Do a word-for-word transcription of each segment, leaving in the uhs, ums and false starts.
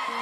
Allez!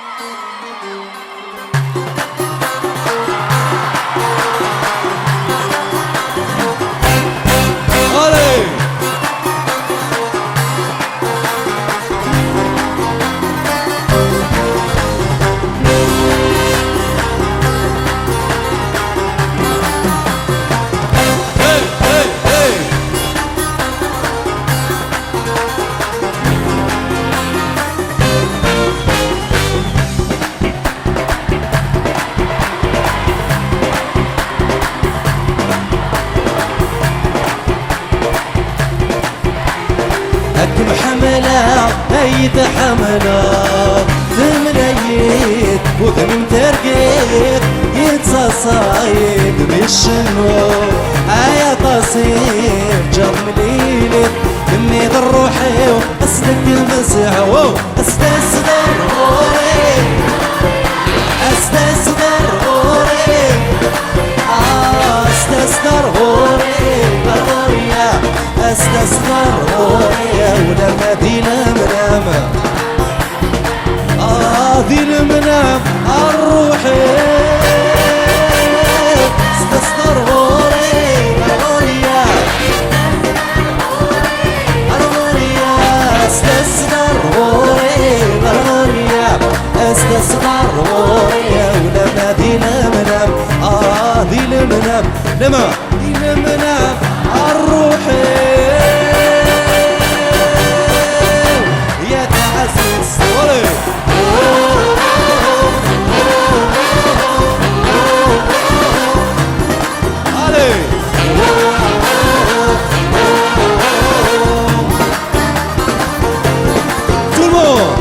Ad kem-ḥemmleɣ, ay tḥemmleḍ, temlayit, udem tergit, yettaṣayid mi cennu. Ay aṭas i ǧǧeɣ mlilit, imi d ṛṛuḥ-iw, aslek mzeɛ, wow! As-d-as ɣer ɣur-i, as-d-as ɣer ɣur-i, ah, as-d-as ɣer ɣur-i, ɣer ɣur-i, ah. As-d-as ɣer ɣur-i, ulamma di lemnam. Ah, di lemnam, a ṛṛuḥ-iw. As-d-as ɣer ɣur-i, ɣer ɣur-i, ah. Ɣer ɣur-i, ah, as-d-as ɣer ɣur-i, ɣer ɣur-i, ah. As-d-as ɣer ɣur-i, ulamma di lemnam. Ah, di lemnam. Lama. Ilmna ṛṛuḥ-iw, ya taɛzizt, ɣur-i. Allez. Tout le monde.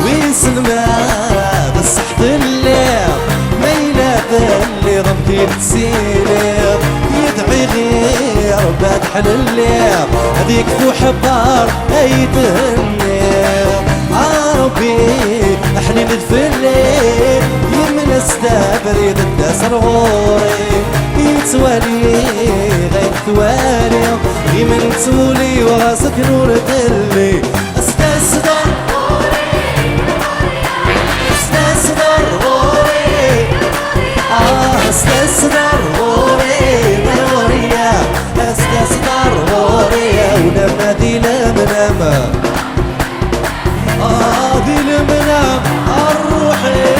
Wissen ma d ṣṣeḥ telliḍ, ma yella telliḍ am t-id-tessiliḍ, yedɛi ɣir Rebbi ad ḥlelliḍ, ad yekfu ḥebbar ay thenniḍ. A Rebbi, ḥnin-d fell-i, yemla-s abrid, d-as ar ɣur-i, yettwali ayen twali, imen ttwuli ɣas akken ur telli. As-d-as ɣer ɣur-i, as-d-as ɣer ɣur-i, ah, as-d-as ɣer ɣur-i, ɣer ɣur-i, ah, as-d-as ɣer ɣur-i, a ulamma di lemnam. Ah, di lemnam, a ṛṛuḥ-iw.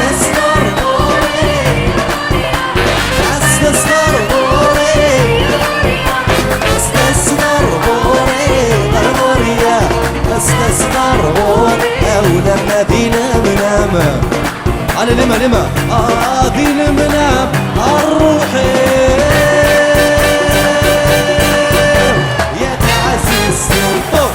As-d-as ɣer ɣur-i. As-d-as ɣer ɣur-i. As-d-as ɣer ɣur-i. Ɣer ɣur-i, as-d-as ɣer ɣur-i. A ulamma di lemnam. Allez, lima, lima. Ah, di lemnam, a ṛṛuḥ-iw. Ya taɛzizt. Oh.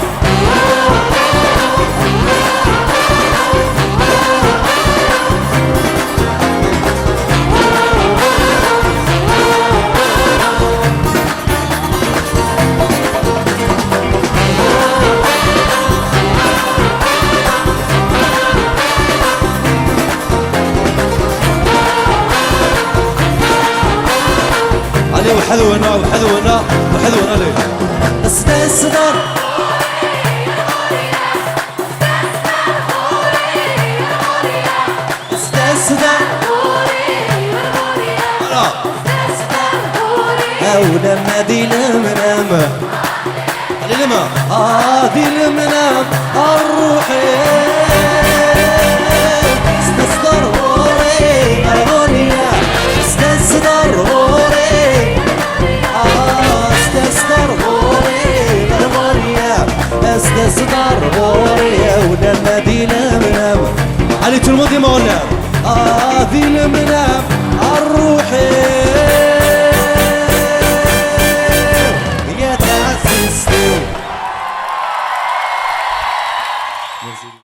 Allez, وحدونا، وحدونا، وحدونا، allez. As-d-as ɣer. As-d-as ɣer. Voilà. A ulamma di lemnam. Allez, lima. Ah, di lemnam, a ṛṛuḥ-iw. As-d-as ɣer ɣur-i, ɣer ɣur-i, as-d-as ɣer ɣur-i. Ah, as-d-as ɣer ɣur-i, ɣer ɣur-i, as-d-as ɣer ɣur-i, a ulamma di lemnam. Allez, tout le monde, lima, ɣur-i. Ah, di lemnam, a ṛṛuḥ-iw.